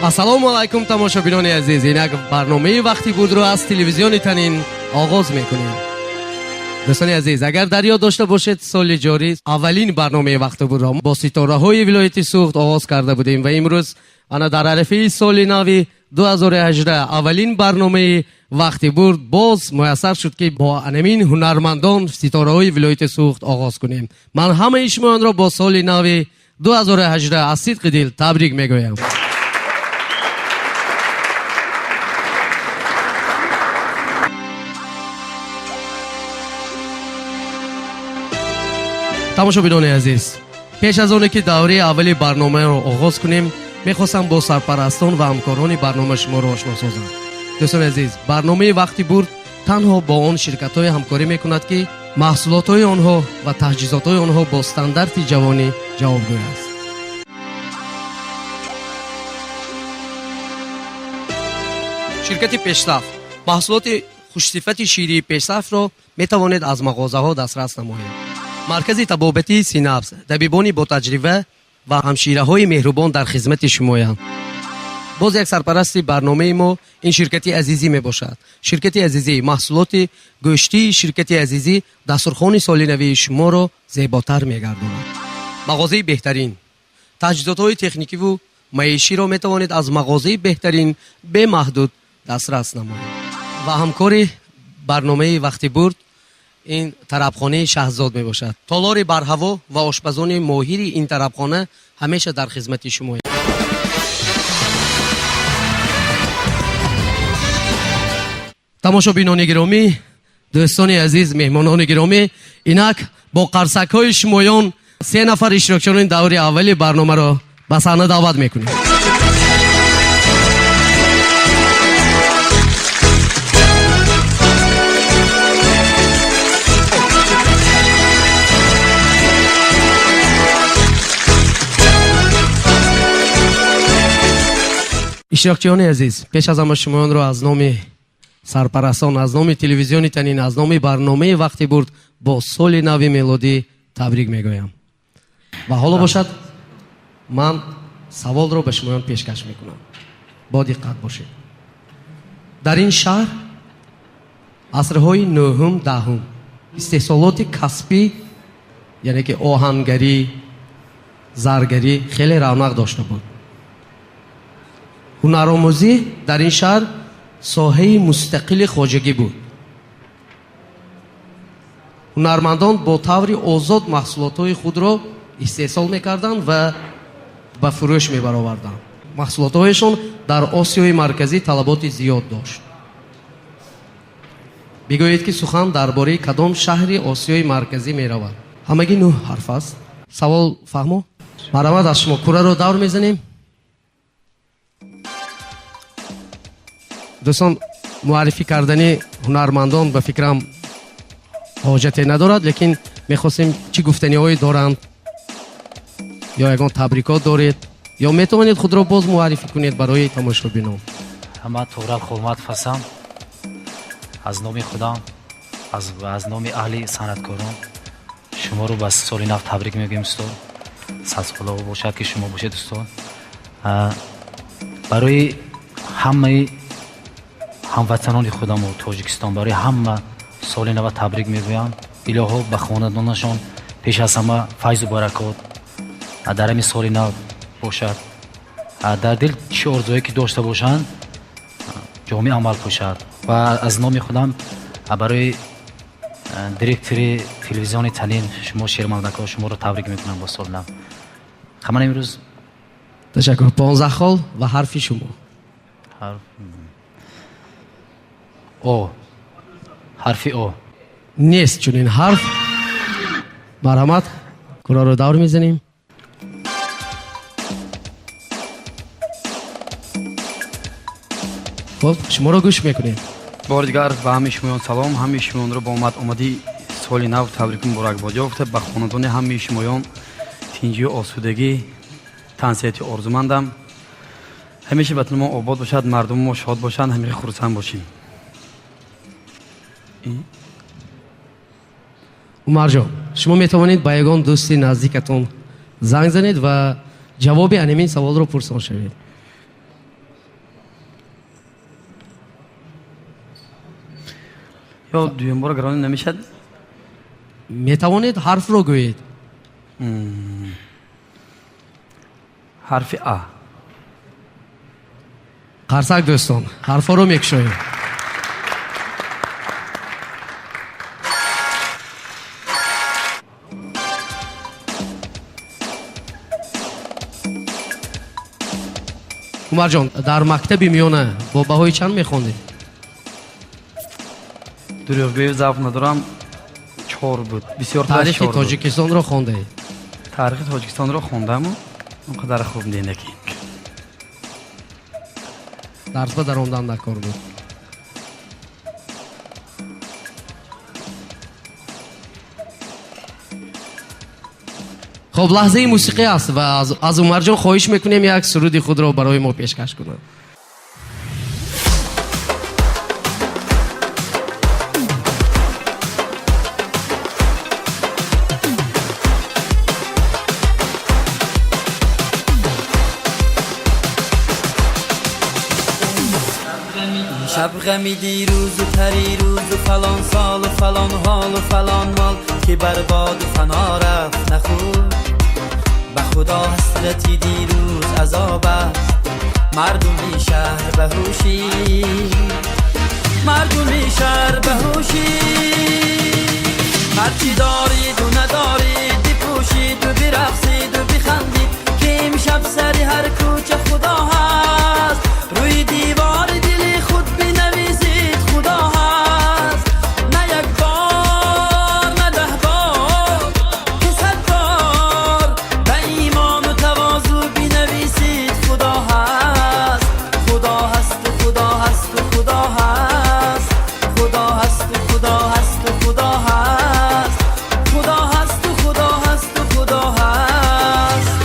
Ассалому алайкум, тамошобинони азиз. Инак барномаи «Вақти бурдро» аз телевизиони Танин оғоз мекунем. Дӯстони азиз, агар дар ёд дошта бошед, соли ҷорӣ аввалин барномаи «Вақти бурдро» бо ситораҳои вилояти Суғд оғоз карда будем ва имрӯз ана дар арафаи соли нави 2018 аввалин барномаи «Вақти бурд» боз муяссар шуд, ки бо анамин ҳунармандон, ситораҳои вилояти Суғд оғоз кунем. Ман ҳамаи шумоёнро бо соли нави 2018 аз сидқи дил табрик мегӯям. Тамошобинони азиз, пеш аз оне ки давраи аввали барномаро оғоз кунем, мехостам бо сарпарастон ва ҳамкорони барнома шуморо ошно созам. Дӯстони азиз, барномаи «Вақти бурд» танҳо бо он ширкатҳое ҳамкорӣ мекунад, ки маҳсулотҳои онҳо ва таҷҳизотҳои онҳо бо стандарти ҷавонӣ ҷавобгӯй аст. Ширкати «Пешсаф». Маҳсулоти хушсифати ширии «Пешсафро» метавонед аз мағозаҳо дастрас намоед. Маркази табобатии «Синапс», табибони ботаҷриба ва ҳамшираҳои меҳрубон дар хизмати шумоянд. Боз як сарпарасти барномаи мо ин ширкати «Азизӣ» мебошад. Ширкати «Азизӣ», маҳсулоти гӯштии ширкати «Азизӣ» дастурхони соли навии шуморо зеботар мегардонад. Мағозаи «Беҳтарин», таҷҳизотҳои техникиву маиширо метавонед аз мағозаи «Беҳтарин» бемаҳдуд дастрас намоед. Ва ҳамкори барномаи «Вақти бурд» ин тарабхонаи «Шаҳзод» мебошад. Толори барҳаво ва ошпазони моҳири ин тарабхона ҳамеша дар хизмати шумоянд. Тамошобинони гиромӣ, дӯстони азиз, меҳмонони гиромӣ, инак бо қарсакҳои шумоён се нафар иштирокчиёни даври аввали барномаро ба саҳна даъват мекунем. Иштирокчиёни азиз, пеш аз ҳама шумоёнро аз номи сарпарастон, аз номи телевизиони Танин, аз номи барномаи «Вақти бурд» бо соли нави мелодӣ табрик мегӯям. Ва ҳоло бошад, ман саволро ба шумоён пешкаш мекунам. Бо диққат бошед. Дар ин шаҳр асрҳои нӯҳум, даҳум истеҳсолоти касбӣ, яъне ки оҳангарӣ, заргарӣ хеле равнақ дошта буд. Ҳунаромӯзӣ дар ин шаҳр соҳаи мустақили хоҷагӣ буд. Ҳунармандон бо таври озод маҳсулотҳои худро истеҳсол мекарданд ва ба фурӯш мебароварданд. Маҳсулотҳояшон дар Осиёи Марказӣ талаботи зиёд дошт. Бигӯед, ки сухан дар бораи кадом шаҳри Осиёи Марказӣ меравад. Ҳамагӣ нӯҳ ҳарф аст. Савол фаҳмо? Марҳамат, аз шумо кураро давр мезанем. Дӯстон, муаррифӣ кардани ҳунармандон, ба фикрам, ҳоҷате надорад, лекин мехостем, чӣ гуфтаниҳое доранд ё ягон табрикот доред, ё метавонед худро боз муаррифӣ кунед барои тамошобинон. Ман Туғрал Холматов ҳастам. Аз номи худам, аз номи аҳли санъаткорон шуморо ба соли нав табрик мегӯем, устод. Садсола бошад, ки шумо бошед, устод. Барои ҳамаи ҳамватанони худаму Тоҷикистон, барои ҳама соли нава табрик мегӯям. Илоҳо, ба хонадонашон пеш аз ҳама файзу баракот дар ҳамин соли нав бошад. Дар дил чӣ орзуое ки дошта бошанд, ҷомеъ амал пӯшад. Ва аз номи худам барои директори телевизиони Танин, шумо, Шермалдако, шуморо табрик мекунам бо соли нав. Хаман имрӯз. Ташаккур. 15 хол ва ҳарфи шумо. О, ҳарфи О. Нест чунин ҳарф. Марҳамат, кураро давр мезанем. Хуб, шуморо гӯш мекунем. Бори дигар ба ҳамаи шумоён салом. Ҳамаи шумоёнро бо омад омади соли нав табрику муборакбод ёфта, ба хонадони ҳамаи шумоён тинҷию осудагӣ, тансиҳатӣ орзумандам. Ҳамеша ватани мо обод бошад, мардуми мо шод бошанд, ҳамеша хурсанд бошем. Умарҷон, шумо метавонед ба ягон дӯсти наздикатон занг занед ва ҷавоби анамин саволро пурсон шавед. Ё дуюм бора гаронӣ намешад? Метавонед ҳарфро гӯед. Ҳарфи А. Қарсак, дӯстон, ҳарфҳоро мекушоем. Умарҷон, дар мактаби миёна бо баҳои чанд мехондед? Дурӯғгӯӣ завқ надорам, 4 буд. Бисёр Таърихи Тоҷикистонро хондаед? Таърихи Тоҷикистонро хондаму он қадар хуб не, лекин. Дарсба даромадан дар кор буд. Хоб, лаҳзаи мусиқӣ аст ва аз Умарҷон хоҳиш мекунем як суруди худро барои мо пешкаш кунад. Шаб ғами дирӯзу парирӯзу фалон солу фалон ҳолу фалон мол ки барбоду фано рафт нахӯрд. Ба худо ҳасрати дирӯз азоб аст. Мардуми шаҳр баҳушӣ, мардуми шаҳр баҳушӣ. Ҳарчи дориду надорид бипӯшиду бирақсиду бихандид, ки имшаб сари ҳар кӯча худо ҳаст. Рӯи девори дили худ бинависид худо ҳаст. На як бор, на даҳ бор, ки сад бор ба имону тавозӯ бинависид худо ҳаст. Худо ҳасту худо ҳасту худо ҳаст. Худо ҳасту худо ҳасту худо ҳаст. Худо ҳасту худо ҳасту худо ҳаст.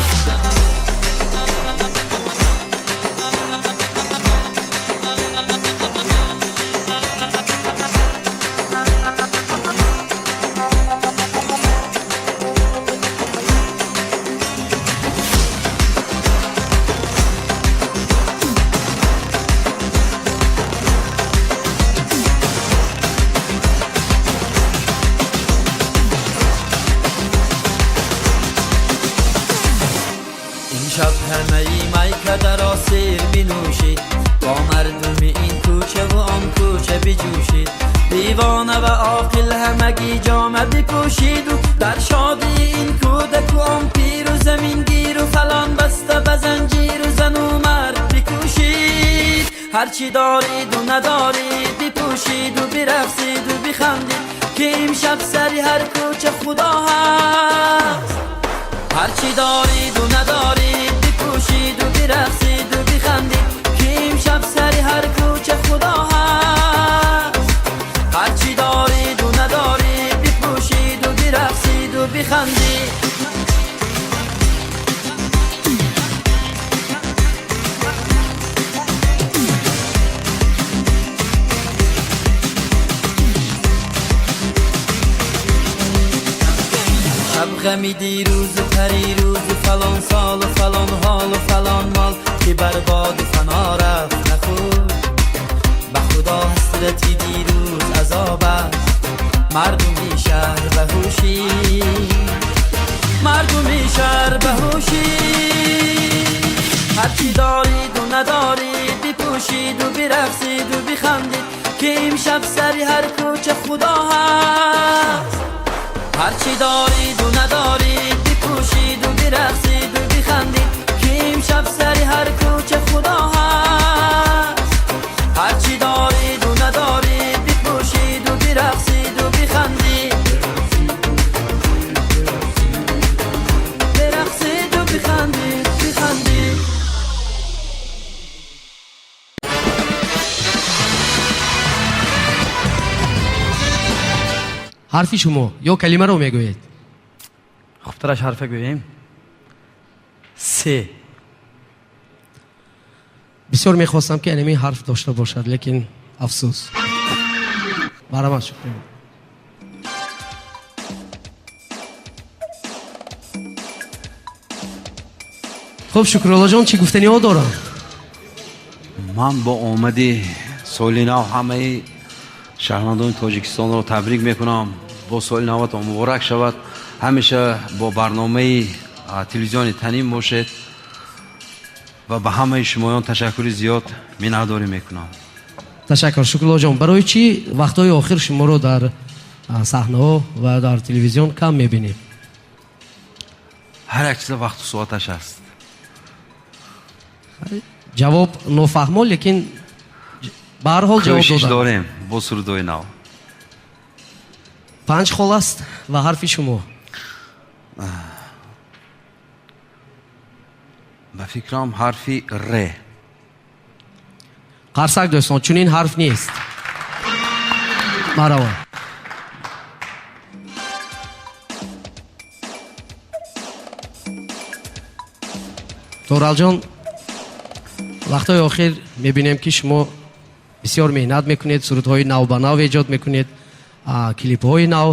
Имшаб ҳамаи майкадаро сер бинӯшид, бо мардуми ин кӯчаву он кӯча биҷӯшид. Девона ва оқил ҳамагӣ ҷома бипӯшиду дар шодии ин кӯдаку он пиру замингиру фалон баста ба занҷиру зану мард бикӯшид. Ҳарчи дориду надорид бипӯшиду бирақсиду бихандид, ки имшаб сари ҳар кӯча худо ҳаст. Ҳарчи дориду надорид бипӯшиду бирақсиду бихандид, ки имшаб сари ҳар кӯча худо ҳаст. Ҳарчи дориду надорид бипӯшиду бирақсиду бихандид. Шаб ғами дирӯзу парирӯзу фалон солу фалон ҳолу фалон мол ки барбоду фано рафт нахӯрд. Ба худо ҳасрати дирӯз азоб аст. Мардуми шаҳр баҳушӣ, мардуми шаҳр баҳушӣ. Ҳарчи дориду надорид бипӯшиду бирақсиду бихандид, ки имшаб сари ҳар кӯча худо ҳаст. Ҳарчи дориду надорид бипӯшиду бирақсиду бихандид, ки имшаб сари ҳар кӯча худо ҳаст. Ҳарчи дориду надорид бипӯшиду бирақсиду бихандид, бирақсиду бихандид, бихандид. Ҳарфи шумо ё калимаро мегӯед? Хубтараш ҳарфа гӯем. Се. Бисёр мехостам, ки анами ҳарф дошта бошад, лекин афсӯс. Барамад, шукр. Хуб, Шукруллоҷон, чӣ гуфтаниҳо дорам? Ман бо омади соли нав ҳамаи Шаҳрвандони Тоҷикистонро табрик мекунам. Бо соли наватон муборак шавад. Ҳамеша бо барномаи телевизиони Танин бошед ва ба ҳамаи шумоён ташаккури зиёд миннатдорӣ мекунам. Ташаккур, Шукруллоҷон. Барои чӣ вақтҳои охир шуморо дар саҳнаҳо ва дар телевизион кам мебинем? Ҳар як чиза вақту соаташ аст. Ҷавоб нофаҳмо, лекин ба ҳар ҳол ҷавоб Кӯшиш додам. дорем бо сурудҳои нав. 5 хол аст ва ҳарфи шумо. Ба фикрам ҳарфи Р. Қарсак, дӯстон, чунин ҳарф нест. Марҳабо. Торалҷон, вақтҳои охир мебинем, ки шумо бисёр меҳнат мекунед, сурудҳои навбанав эҷод мекунед, клипҳои нав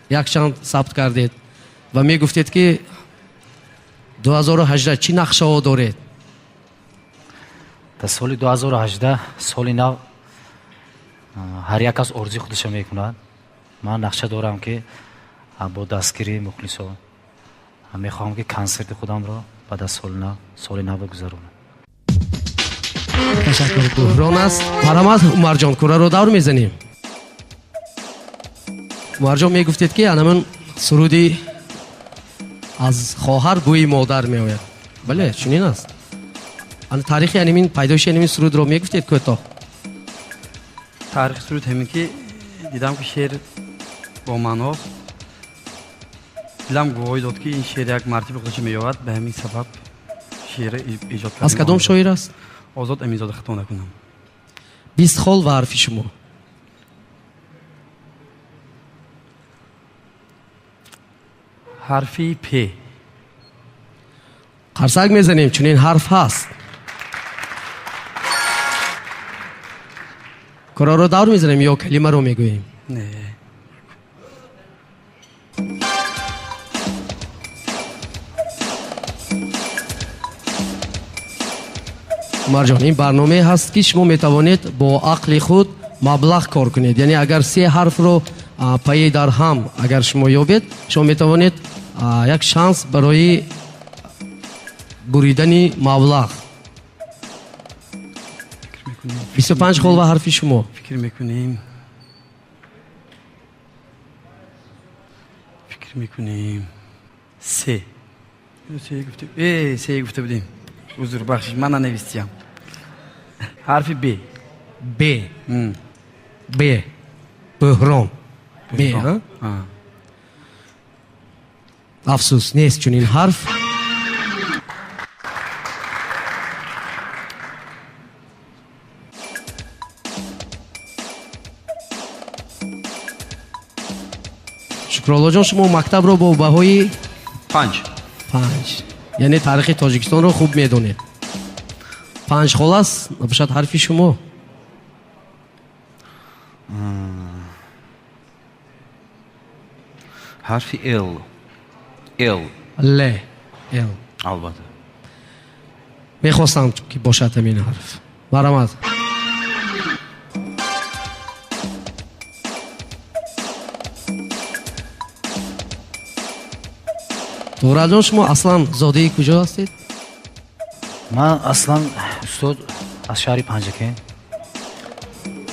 якчанд сабт кардед ва мегуфтед, ки 2018 чӣ нақшаҳо доред? Дар соли 2018, соли нав, ҳар як кас орзуи худашро мекунад. Ман нақша дорам, ки бо дастгирии мухлисо мехоҳам, ки консерти худамро баъд аз соли нав, соли нав гузаронам. Ташаккур, буҳрон аст. Марҳамат, Умарҷон, кураро давр мезанем. Умарҷон, мегуфтед, ки анамун суруди аз хоҳар бӯи модар меояд. Бале, чунин аст. Ана таърихи анамин пайдоиши анамин сурудро мегуфтед кӯтоҳ? Таърихи суруд ҳамин ки дидам, ки шеър бо маъност. Дилам гувоҳӣ дод, ки ин шеър як мартиби худашо меёбад. Ба ҳамин сабаб шеър эҷод кардем. Аз кадом шоир аст? Озод Аминзода, хато накунам. 20 хол ва ҳарфи шумо. Ҳарфи П. Қарсак мезанем, чунин ҳарф ҳаст. Кураро давр мезанем ё калимаро мегӯем? Не. Умарҷон, ин барномае ҳаст, ки шумо метавонед бо ақли худ маблағ кор кунед. Яъне агар се ҳарфро пайи дар ҳам агар шумо ёбед, шумо метавонед як шанс барои буридани маблағ. 25 хол ва ҳарфи шумо. Фикр мекунем. Фикр мекунем. Се. Се гуфта, се гуфта будем. Узр, бахшиш, ман нанавистиям. Ҳарфи Б. Б. Б. Бӯҳрон. Б, Бӯҳрон. ҳа? Афсӯс, нест чунин ҳарф. Шукруллоҷон, шумо мактабро бо баҳои 5. 5. Яъне таърихи Тоҷикистонро хуб медонед. 5 хол аст, набошад ҳарфи шумо. Ҳарфи Л. Л. Л. Л. Албатта. Мехостам, ки бошад ҳамин ҳарф. Марҳамат. Туғралҷон, шумо аслан зодаи куҷо ҳастед? Ман аслан, устод, аз шаҳри Панҷакент.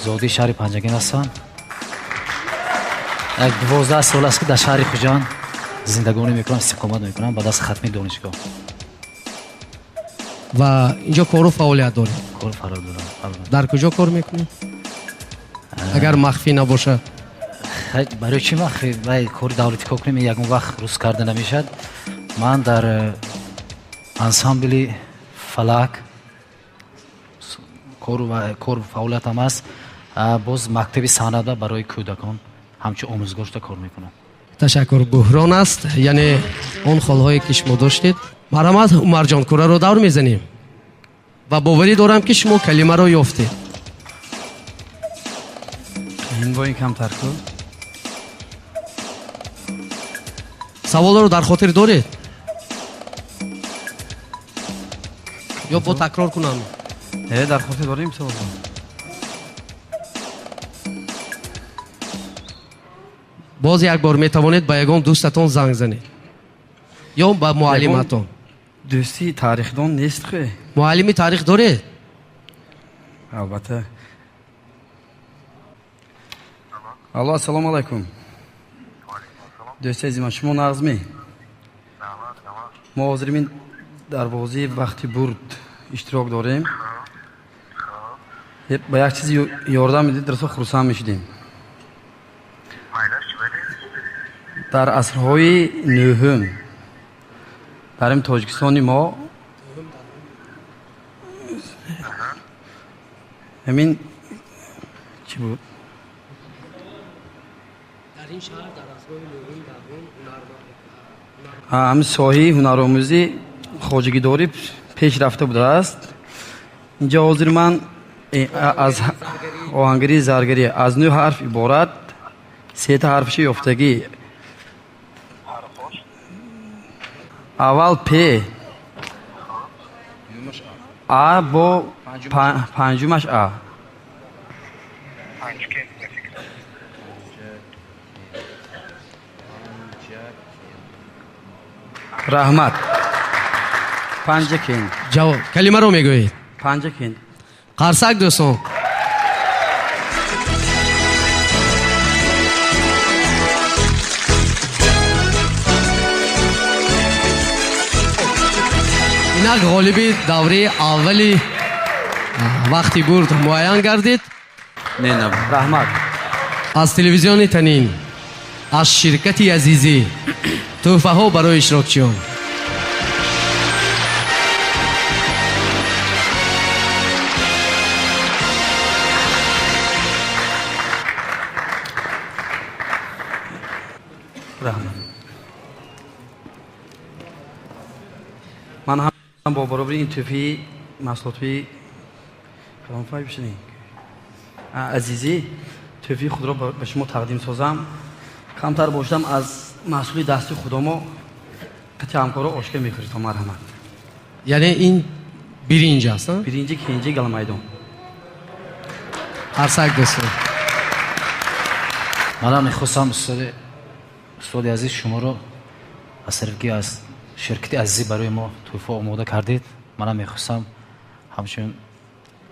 Зодаи шаҳри Панҷакент ҳастам. Як 12 сол аст, ки дар шаҳри Хуҷанд зиндагонӣ мекунам, истиқомат мекунам баъд аз хатми донишгоҳ. Ва инҷо кору фаъолият доред? Кору фаъолият дорам, албатта. Дар куҷо кор мекунед? Агар махфӣ набошад. Хай, барои чӣ махфӣ? Вай кори давлатӣ кор кунем, ягон вақт рӯз карда намешавад. Ман дар ансамбли Фалак кору фаъолиятам аст. Боз мактаби санъатба барои кӯдакон ҳамчун омӯзгор шуда кор мекунам. Ташаккур, буҳрон аст, яъне он холҳое ки шумо доштед. Марҳамат, Умарҷон, кураро давр мезанем ва боварӣ дорам, ки шумо калимаро ёфтед. Ин бо ин камтар ку. Саволро дар хотир доред? Ё бо такрор кунам? Дар хотир дорем саволро. Боз як бор метавонед ба ягон дӯстатон занг занед ё ба муаллиматон. Дӯсти тарихдон нест хе. Муаллими тарих доред? Албатта. Алло, ассалому алайкум. Дӯсти азизам, шумо нағзмӣ? Мо ҳозир ин дар бозии вақти бурд иштирок дорем. Ба як чизи ёрдам медид, расо хурсанд мешудем. Дар асрҳои нӯҳум дар ин Тоҷикистони мо ҳамин чӣ буд? Ҳамин соҳаи ҳунаромӯзӣ хоҷагидорӣ пеш рафта будааст. Инҷа ҳозир ман аз оҳангарӣ, заргарӣ аз 9 ҳарф иборат сета ҳарфши ёфтагӣ. Аввал П, А бо панҷумаш А. Раҳмат. Панҷакент. Ҷавоб. Калимаро мегӯед. Панҷакент. Қарсак, дӯстон. Инак ғолиби давраи аввали вақти бурд муайян гардид. Не, набуд. Раҳмат. Аз телевизиони Танин, аз ширкати Азизӣ тӯҳфаҳо барои иштирокчиён. Раҳмат. Ман ҳам бо баробари ин тӯҳфаи маҳсулотҳои калонфай бишинед. Азизӣ, тӯҳфаи худро ба шумо тақдим созам. Камтар бошам аз маҳсули дасти худомо қати ҳамкоро ошка мехӯред. Марҳамат. Яъне ин биринҷ аст, а? Биринҷи кенҷи галамайдон. Қарсак, дӯстон. Манам мехостам, устоди азиз, шуморо аз тарафи ки аз ширкати Азизӣ барои мо тӯҳфа омода кардед, манам мехостам ҳамчун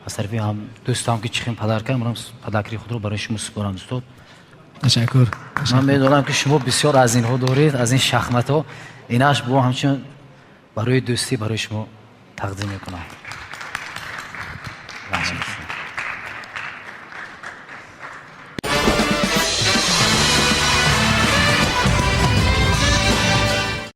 аз тарафи ҳам дӯстам ки чихем падар кард, манам падаркири худро барои шумо супорам, устод. Ташаккур. Ман медонам ки шумо бисёр аз инҳо доред, аз ин шахматҳо. Инаш бо ҳамчун барои дӯстӣ барои шумо тақдим мекунам.